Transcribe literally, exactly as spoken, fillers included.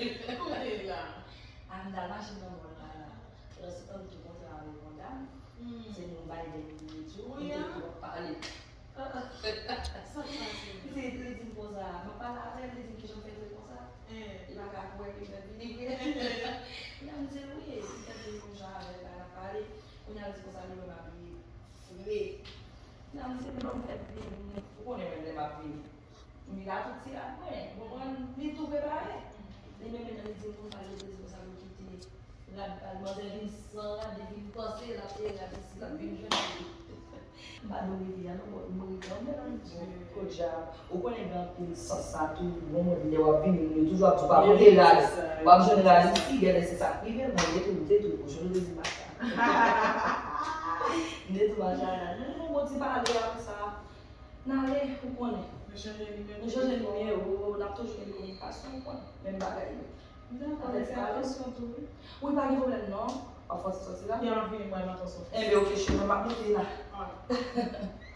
Kote la? A m t al mache nan mòl la la. Pandan se tan m te kontre avèk yon dam. Hmm. Se nou bay de minit yo. Wi, Kote a. Pou w ap pale. Sa k pase? Li di, li di m konsa, mwen pale avè l, li di m kijan m fè vre konsa. Eh. Li pa ka kwè ke m fè vini vre. Epi m di l wi, m tande yon jan avè l la, l ap pale. Kounye a l di konsa li wè m abiye fre. Epi m di l non, m fè vini, ou konnen mwen lè m ap vini. M vin la tout ti rad mwen, ou konprann? Li tou prepare. Li menm menm li di m konsa, li di konsa pou kite. Rad pa l, manzè vin san rad, li vin panse l ap te rad isi, l ap vin jwenn li. M pa dwe rete a non, bon, m ri kanmenm. Podyab, ou konnen gen anpil sans sa tou, bon, moun lè w ap vini, moun yo toujou ap di w pa pote rad, w ap jwenn rad isi, genlè se sa k rive l, mwen te tou, m te tou, bouch ou te di m pa sa. M te tou pa sa rad. Nou, nou, bon, ti pale a konsa, n ale, ou konnen. Nou chanje nimewo. Nou chanje nimewo, n ap toujou gen kominikasyon, ou konnen, menm bagay yo. Dakò, men fè atansyon tou, wi. Wi, pa gen pwoblèm non. W ap fè ti sòti la? Byen, m ap vini, mwen, m atansyon. Enben, oke, cheri, m ap moute la. Alright.